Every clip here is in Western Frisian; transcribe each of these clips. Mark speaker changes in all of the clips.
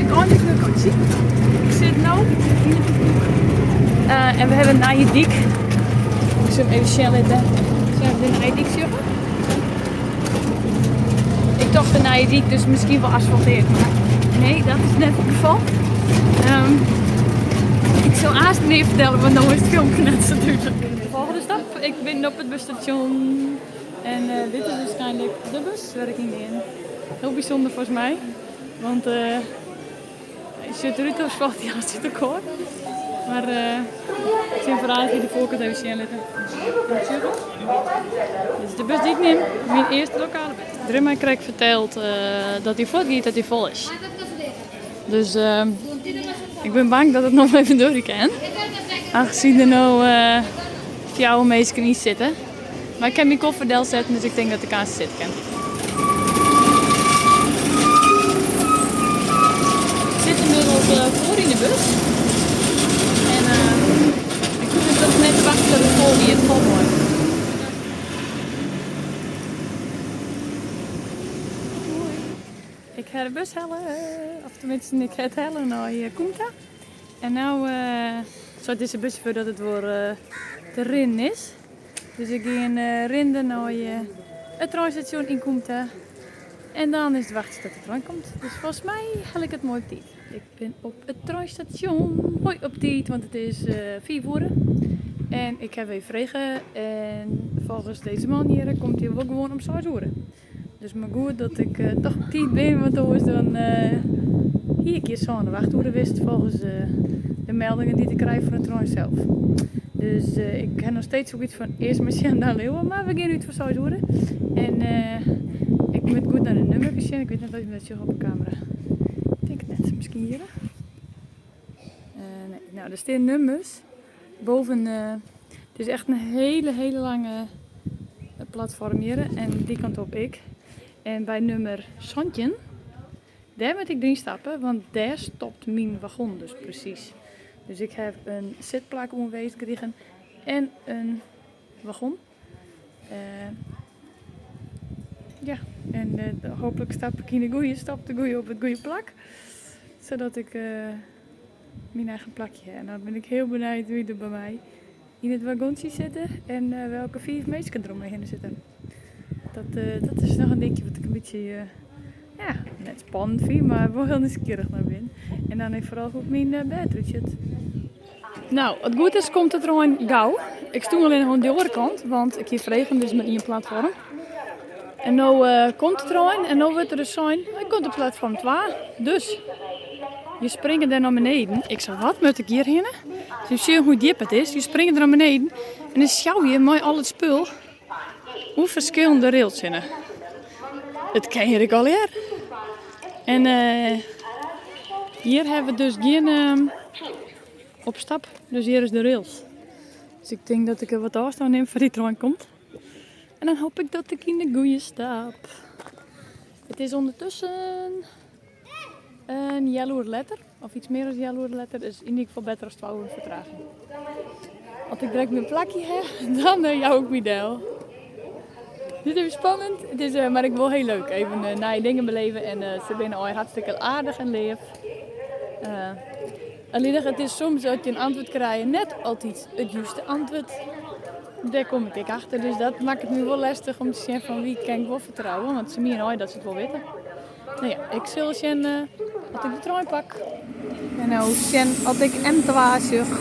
Speaker 1: ik eindelijk nei vakantie. Ik sit no yn de boek. Eh, en we hawwe in nije dyk. Ik sil him even sjen litte. Sille we de nije dyk sjogge? Ik tocht de nije dyk, dus miskien wol asfalteard, mar nee, dat is net it gefal. Ehm, ik sil aanst mear fertelle, want no is it filmke net sa dúdlik. De folgjende stap, ik bin op it busstasjon. En eh, dit is waarschijnlijk de bus wêr't ik yn gean. Hiel bysûnder folgens my, want uh, hy sjocht derút as falt hy aanst út elkoar. Mar uh, ik sil foar de foarkant even sjen litte. Dit is de bus dy't ik nim, myn earste lokale bus. Der is my krekt ferteld uh, dat hy fuortgiet, dat hy fol is. Dus uh, ik bin bang dat it noch even duorje kin. Aangezien der no uh, fjouwer minsken yn sitte. Mar ik kin myn koffer delsetten, dus ik tink dat ik aanst sitte kin. Ik sit ynmiddels uh, foar yn de bus. En uh, ik hoech dus net te wachtsjen dat it fol wie. It falt moai. Ik ha de bus helle, of teminsten ik ha it helle nei Kumta. En no uh, seit dizze bussjauffeur dat it wol uh, te rinnen is. Dus ik gean rinnen nei it treinstasjon yn Kumta. En dan is it wachtsjen tot de trein komt. Dus folgens my hel ik it moai op tiid. Ik bin op it treinstasjon moai op tiid, want it is 5 oere. En ik ha even frege en folgens dizze man hjir komt hy wol gewoan om 6 oere. Dus mar goed dat ik toch op tiid bin, want oars dan hie ik hjir sân wachtoere west folgens de meldingen dy't ik krij fan de trein sels. Dus ik ha noch steeds sokyts fan earst mar sjen dan leauwe, mar we gean út foar 6 oere. En ik moat goed nei de nûmerkes sjen, ik wit net oft je dat sjogge op de kamera. Ik tink it net, miskien hjir. Nee, no der stean nûmers boven. It is echt in hiele, hiele lange platfoarm hjir en dy kant op ek. En by nûmer 17, dêr moat ik deryn stappe, want dêr stopt myn wagon dus presys. Dus ik ha in sitplak oanwiisd krigen en in wagon. Ja, en hooplik stap ik yn de goede, stap de goede op it goede plak. Sadat ik myn eigen plakje ha. En dan bin ik hiel benijd wie't der by my yn it wagontsje sitte en welke fiif minsken der om my hinne sitte. Dat, dat is noch in dinkje wat ik in bytsje, ja, net spannend fyn, mar wol hiel nijsgjirrich nei bin. En dan ek foaral hoe't myn bêd derút sjocht. No, as it goed is komt de trein gau. Ik stûn allinnich oan de oare kant, want ik hie frege dus mar ien platfoarm. En no komt de trein en no wurdt der dus sein, hy komt op platfoarm twa. Dus je springe dêr nei beneden. Ik sei, wat moat ik hjir hinne? Dus je sjogge hoe djip it is. Je springe der nei beneden en dan sjou je mei al it spul oer ferskillende rails hinne. It kin hjir ek allegear. En hjir hawwe we dus gjin opstap, dus hjir is de rails. Dus ik tink dat ik der wat ôfstân nim foar dy trein komt. En dan hoop ik dat ik yn de goede stap. It is ûndertusken in healoere letter, of iets mear as healoere letter. Dus yn ieder gefal better as 2 oeren fertraging. As ik direkt myn plakje ha, dan jou ik my del. Dit is even spannend, it is, mar ek wol hiel leuk. Even nije dingen beleve en se binne allegear hartstikke aardich en leaf. Allinnich it is soms dat je in antwurd krije net altyd it juste antwurd. Dêr kom ik ek achter, dus dat makket my wol lestich om te sjen fan wie kin ik wol fertrouwen, want se miene allegear dat se it wol witte. No ja, ik sil sjen as ik de trein pak. En no sjen oft ik M2 sjoch.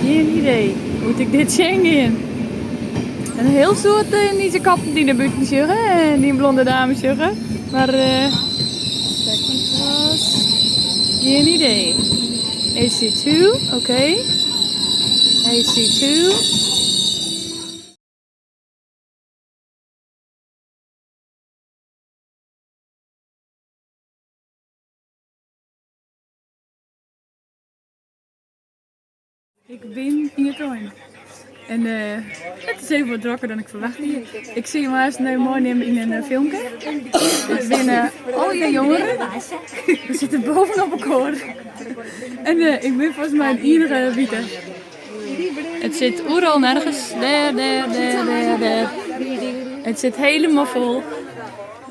Speaker 1: Gjin idee hoe't ik dit sjen gean. In hiel soad Yndyske kappen dy't nei bûten sjogge en dy blonde dame sjogge. Mar second class, gjin idee. AC2, oké. AC2. Ik bin yn 'e trein. En it is even wat drokker dan ik ferwachte hie. Ik sil jim aanst even meinimme yn in filmke. It binne allegear jongeren. We sitte bovenop elkoar. En ik bin folgens my de iennige wite. It sit oeral nergens. Dêr, dêr, dêr, dêr, dêr. It sit helemaal fol.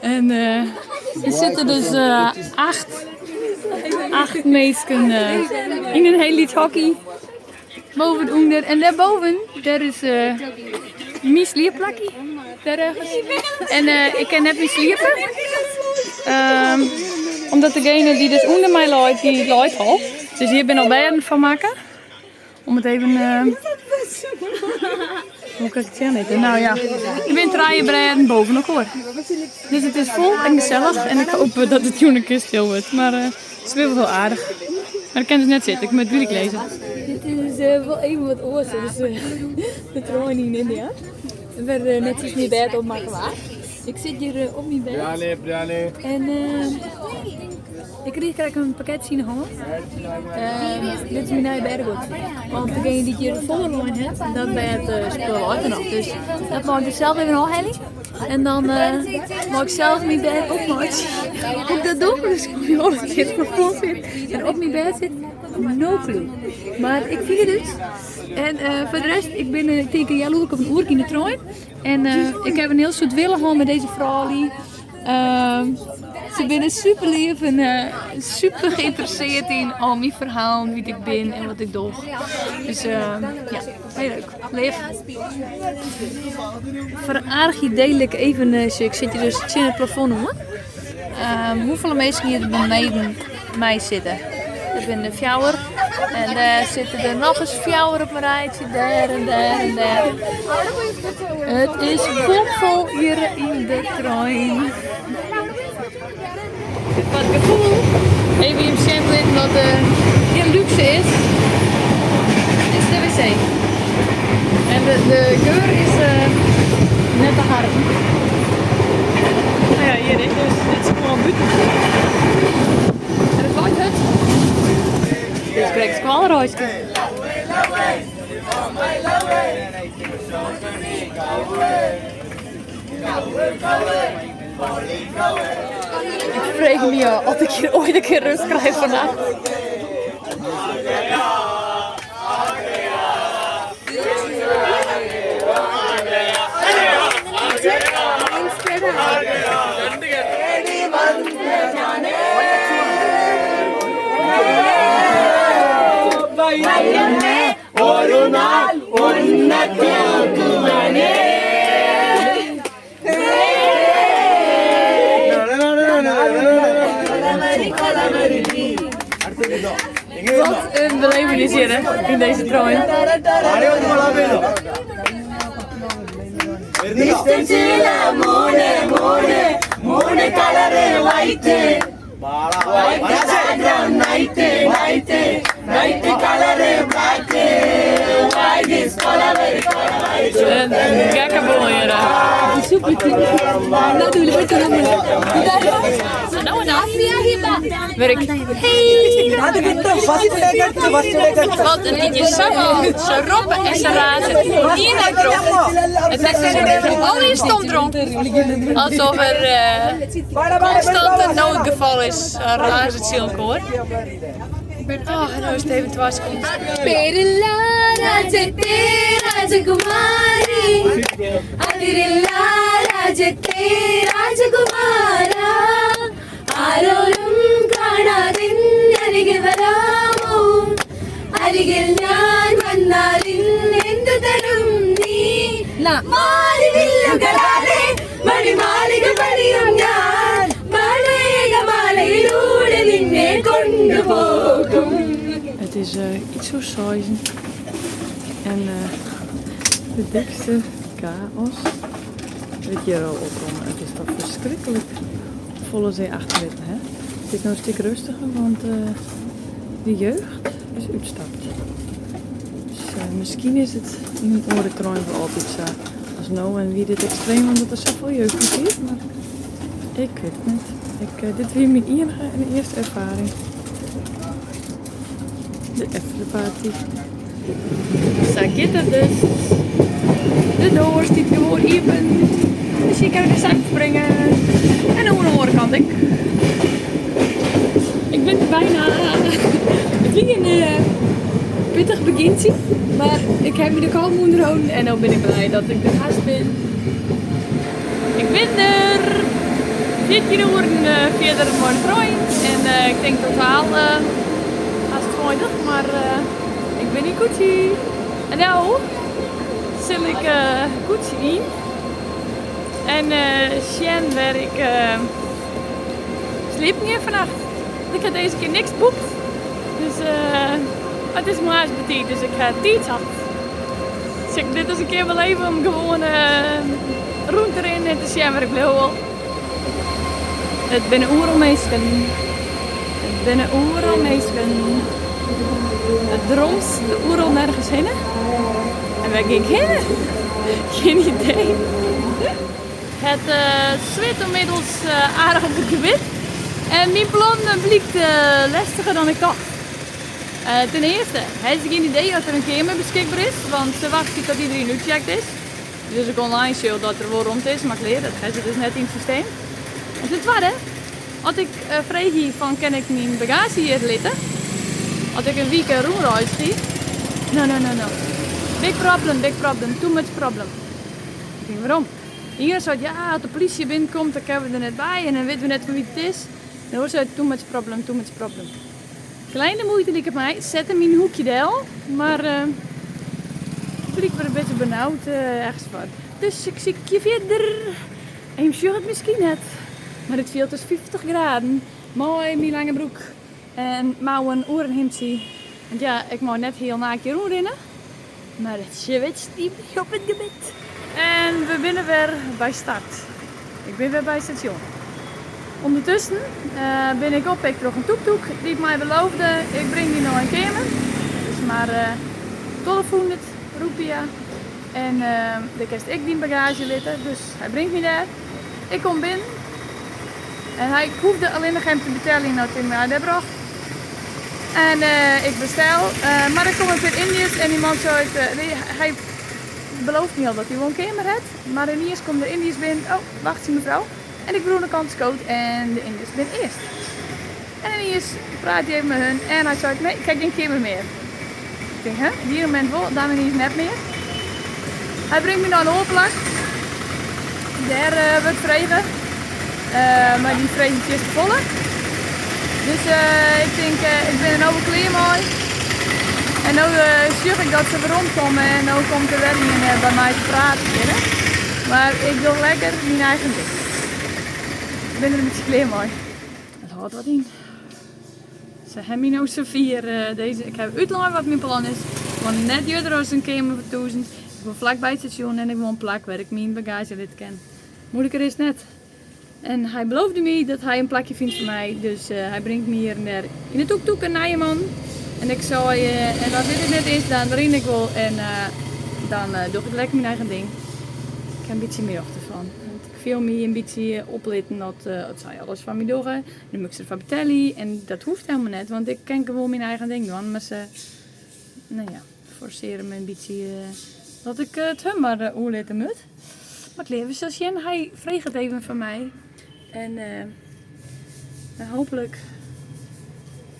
Speaker 1: En der sitte dus acht, acht minsken yn in hiel lyts hokje. Boven ûnder en dêrboven, dêr is myn sliepplakje. Dêr ergens. En ik kin net mear sliepe. Omdat degene dy't dus ûnder my leit, dy leit al. Dus hjir binne al bêden foar makke. Om it even. Hoe kan ik it sjen litte? Nou ja, der binne trije bêden boven elkoar. Dus it is fol en gesellich en ik hoop dat it jûn in kear stil wurdt. Mar se binne wol hiel aardich. Mar ik kin dus net sitte, ik moat gelyk lizze. Dit is wol even wat oars as de trein yn Yndia. Wêr netsjes myn bêd opmakke waard. Ik sit hjir op myn bêd. En ik krige krekt in pakketsje yn 'e hân. Dit is myn nije bêdeguod. Want degene dy't hjir foar lein hat, dat bêd spul leit der noch. Dus dat mei ik dus sels even ôfhelje. En dan mei ik sels myn bêd opmeitsje. Hoe ik dat doch, dus ik mei al it it plafond sit en op myn bêd sit, no clue. Mar ik fyn it út. En foar de rest, ik bin ik tink in healoerke of in oerke yn de trein. En ik ha in hiel soad wille hân mei dizze froulju. Se binne super leaf en super geïnteresseerd yn al myn ferhalen, wie't ik bin en wat ik doch. Dus ja, hiel leuk. Leaf. Foar in aardich idee lit ik even sjen. Ik sit hjir dus tsjin it plafond oan. Hoefolle minsken hjir beneden my sitte. Der binne der fjouwer. En dêr sitte der nochris fjouwer op in rijtsje. Dêr en dêr en dêr. It is bomfol hjir yn de trein. Foar it gefoel even jim sjen litten wat gjin lúkse is. Dit is de wc. En de geur is net te harken. Nou ja, hjir ek dus. Dit is gewoan bûten. En it waait hurd. Dit is krekt skoalreiske. Ik freegje my ôf oft ik hjir oait in kear rêst krij fannacht. Wat in belevenis hjir yn dizze trein. In gekke boel hjir. Wurd ik Wat in liedje sa Se roppe en se raze ien en troch. It is allegear stomdronken. Alsof er konstant it no it gefal is, raze it tsjin elkoar. Oh, no is it even twa sekonden. It is iets oer seizen en de dikste chaos wurdt hjir al opkommen. It is toch ferskriklik folle se achterlitten ha. It is no in stik rêstiger, want de jeugd is útstapt. Dus miskien is it yn in oare trein wol altyd sa as no en wie dit ekstreem omdat der safolle jeugd yn siet, mar ik wit it net. Ik, dit wie myn iennige en earste erfaring. De afterparty. Sa giet it dus. De doar stiet gewoan iepen. Dus je kinne de sak bringe. En oan de oare kant ek. Ik bin der bijna. It wie in pittich begjintsje, mar ik ha my der kalm ûnder holden en no bin ik blij dat ik der hast bin. Ik bin der! 14 oeren fierder mei de trein en ik tink totaal hast 20, mar ik bin yn Kochi. En no sil ik Kochi yn en sjen wêr ik sliepen gean fannacht. Ik ha dizze kear niks boekt, dus it is moarns betiid, dus ik ha tiid sa't. Sil ik dit ris in kear beleven om gewoan rûn te rinnen en te sjen wêr ik bliuwe wol. It binne oeral minsken. It binne oeral minsken. It dromt oeral nergens hinne. En wêr gean ik hinne? Gjin idee. It swit ynmiddels aardich op it gebit. En myn plan blykt lestiger dan ik tocht. Ten earste ha se gjin idee oft der in keamer beskikber is, want se wachtsje tot iedereen útcheckt is. Dus as ik online sjoch dat der wol romte is, mar klear, dat ha se dus net yn it systeem. En ten twadde, as ik freegje fan kin ik myn bagaazje hjir litte, as ik in wike rûnreizgje, no, no, no, no. Big problem, big problem, too much problem. Ik tink, wêrom? Ien seit, ja, as de polysje binnenkomt, dan kinne we der net by en dan witte we net fan wie't it is. En de oar seit, too much problem, too much problem. Kleine moeite liket my, set him yn in hoekje del, mar blykber in bytsje benaud ergens foar. Dus ik sykje fierder. En jim sjogge it miskien net, mar it fielt as 50 graden mei myn lange broek en mouwen oer in himdsje. Want ja, ik mei net hiel naakt hjir rûnrinne, mar it swit stiet my op it gebit. En we binne wer by start. Ik bin wer by it stasjon. Undertusken bin ik oppikt troch in toektoek dy't my beloofde, ik bring dy nei in keamer. Dus mar 1200 roepia. En dêr kinst ek dyn bagaazje litte, dus hy bringt my dêr. Ik kom binnen en hy hoegde allinnich him te beteljen as hy my dêr brocht. En ik bestel, mar der komme in pear Yndiërs en dy man seit, hy belooft my al dat hy wol in keamer hat, mar yniens komme der Yndiërs binnen. Oh, wachtsje mefrou. En ik wurd oan de kant skood en de Yndiërs binne earst. En yniens praat hy even mei hun en hy seit, nee, ik ha gjin keamer mear. Ik tink, huh? Dy momint wol, dan yniens net mear. Hy bringt my nei in oar plak. Dêr wurdt frege, mar dy freegje fierste folle. Dus ik tink, ik bin der no wol klear mei. En no sjoch ik dat se weromkomme en no komt der wer ien by my te praten fierder. Mar ik doch lekker myn eigen ding. Ik bin der in bytsje klear mei. It hâldt wat yn. Se ha my no safier dizze. Ik ha útlein wat myn plan is. Ik wol net djoerder as in keamer foar 1000. Ik wol flakby it stasjon en ik wol in plak wêr ik myn bagaazje litte kin. Muoiliker is it net. En hy beloofde my dat hy in plakje fynt foar my. Dus hy bringt my hjir en dêr yn de toektoek in nije man. En ik sei, en as dit it net is, dan rin ik wol en dan doch ik lekker myn eigen ding. Ik ha in bytsje myn rjocht derfan. Want ik fiel my in bytsje oplitten dat sy alles foar my dogge. Dan moat ik se derfoar betelje en dat hoecht helemaal net, want ik kin gewoan myn eigen ding dwaan. Mar se, no ja, forsearje my in bytsje dat ik it hun mar oerlitte moat. Mar klear, we sille sjen. Hy freget even foar my en hooplik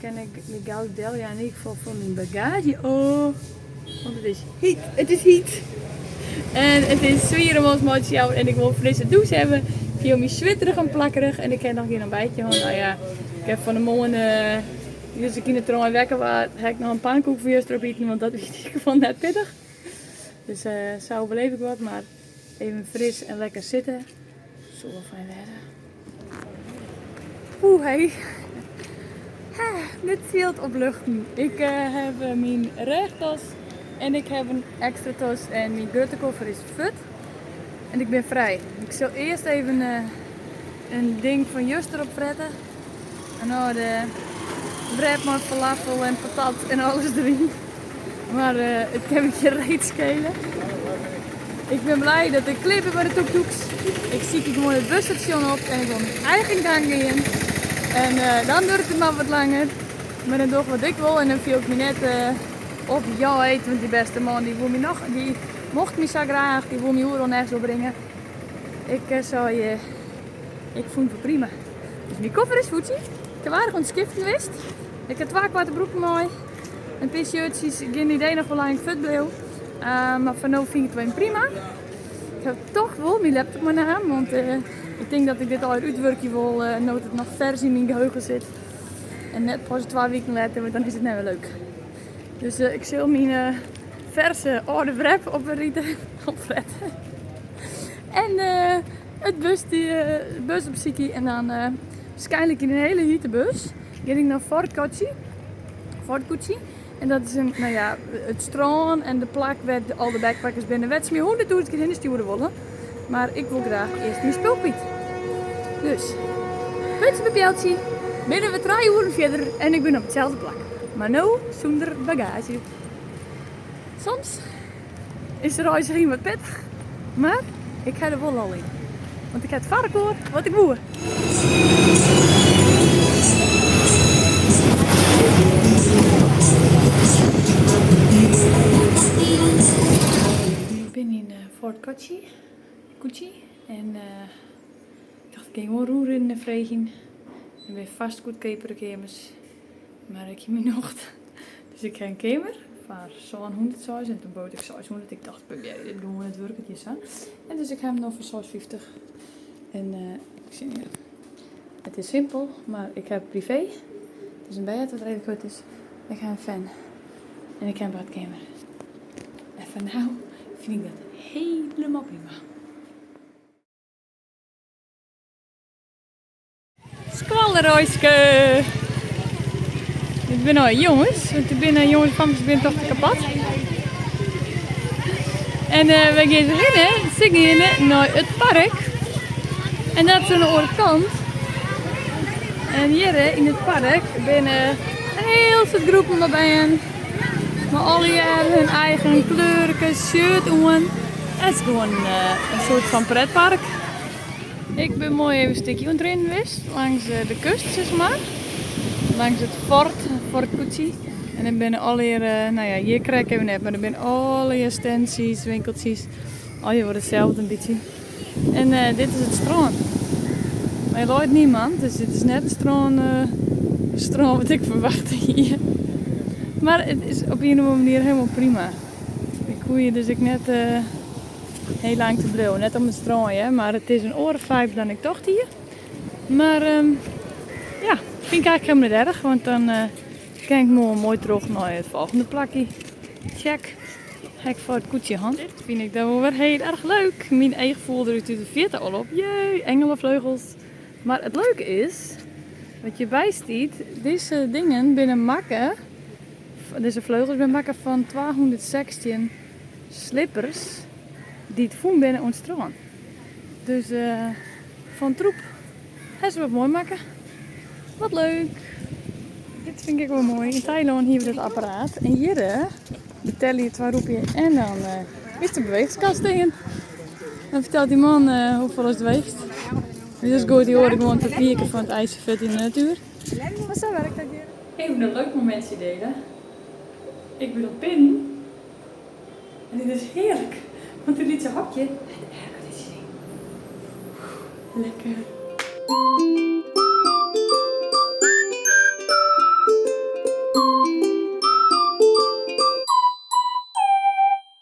Speaker 1: kin ik my gau deljaan yn ieder gefal foar myn bagaazje. Oh, want it is hyt, it is hyt. En it is swier om ons mei te sjouwen en ik wol in frisse dûs hawwe. Ik fiel my switterich en plakkerich en ik ha noch gjin ontbijtje hân. No ja, ik ha fan 'e moarn, wylst ik yn 'e trein wekker waard, ha ik noch in pankoek fan juster opiten, want dat wie yn ieder gefal net pittich. Dus sa oerleef ik wat, mar even fris en lekker sitte soe wol fijn wêze. Oeh, hey. Dit fielt opluchten. Ik ha myn rêchtas en ik ha in ekstra tas en myn grutte koffer is fuort. En ik bin frij. Ik sil earst even in ding fan juster opfrette. En no de wrap mei falafel en patat en alles deryn. Mar it kin my gjin reet skele. Ik bin blij dat ik klear bin mei de toektoeks. Ik sykje gewoan it busstasjon op en ik wol myn eigen gang gean. En dan duorret it mar wat langer. Mar dan doch wat ik wol en dan fiel ik my net. Opjeid, want dy bêste man dy woe my noch, dy mocht my sa graach, dy woe my oeral nergens bringe. Ik sei, ik fûn it wol prima. Dus myn koffer is fuortsy. Ik ha aardich oan it skiften west. Ik ha twa koarte broeken mei, in pear shirtsjes, gjin idee noch hoe lang ik fuort bliuw. Mar foar no fyn ik it wol even prima. Ik ha toch wol myn laptop meinaam, want ik tink dat ik dit allegear útwurkje wol no't it noch fers yn myn geheugen sit. En net pas twa wiken letter, want dan is it net wer leuk. Dus ik sil myn ferse âlde wrap oprite, opfrette. En it bus, dy bus opsykje en dan waarskynlik yn in hiele hite bus gean ik nei Fort Kochi. Fort Kochi. En dat is in, no ja, it strân en de plak wêr't al de backpackers binne, wêr't se my hûnderttûzen kear hinne stjoere wolle. Mar ik wol graach earst myn spul kwyt. Dus, putsje by pealtsje, binne we trije oeren fierder en ik bin op itselde plak. Mar no sûnder bagaazje. Soms is de reizgjen wat pittich, mar ik ha der wol lol yn. Want ik ha it foar elkoar wat ik woe. Ik bin yn Fort Kochi, Kochi en ik tocht ik gean gewoan rûnrinnen en freegjen. Der binne fêst goedkeapere keamers, mar ik hie myn nocht. Dus ik ha in keamer foar sânhûndertseis en toen bood ik seishûndert. Ik tocht, probearje dit gewoan, it wurket hjir sa. En dus ik ha him no foar seisfyftich. En ik sjen hjir. It is simpel, mar ik ha privee. It is in bêd wat reedlik grut is. Ik ha in fan en ik ha in badkeamer. En foar no fyn ik dat hielendal prima. Skoalreiske! Dit binne al jonges, want der binne jonges en famkes binne toch te kapot. En wy gean se hinne, se geane nei it park. En dat is oan de oare kant. En hjir yn it park binne in hiel soad groepen mei bern. Mei allegear hun eigen kleurke shirt oan. It is gewoan in soart fan pretpark. Ik bin moai even in stikje oan it rinnen west, langs de kust sis mar. Langs it fort, Fort Kochi. En der binne allegear, no ja, hjir krekt even net, mar der binne allegear stantsjes, winkeltsjes. Allegear wol itselde in bytsje. En dit is it strân. Mar hjir leit niemand, dus dit is net it strân, strân wat ik ferwachte hie. Mar it is op ien of oare manier hielendal prima. Ik hoech hjir dus ek net hiel lang te bliuwen. Net om it strân hear, mar it is in oare vibe dan ik tocht hie. Mar ja, fyn ik eigentlik hielendal net erch, want dan kin ik moarn moai troch nei it folgjende plakje. Check. Ha ik Fort Kochi hân. Dit fyn ik dan wol wer hiel erch leuk. Myn each foel der út de fierte al op. Jee, engelefleugels. Mar it leuke is, wat hjirby stiet, dizze dingen binne makke, dizze fleugels binne makke fan 216 slippers dy't fûn binne oan it strân. Dus fan troep ha se wat moai makke. Wat leuk! Dit fyn ik ek wol moai. Yn Tailân hiene we dit apparaat en hjir betelje je twa roepje en dan is de beweechskast stean. Dan fertelt dy man hoefolle it weecht. Dus goait dy oare gewoan it papierke fan it ijsje fuort yn de natuer. Mar sa werkt dat hjir. Even in leuk momintsje dele. Ik bin op pinnen. En dit is hearlik, want dit lytse hokje hat airconditioning. Lekker.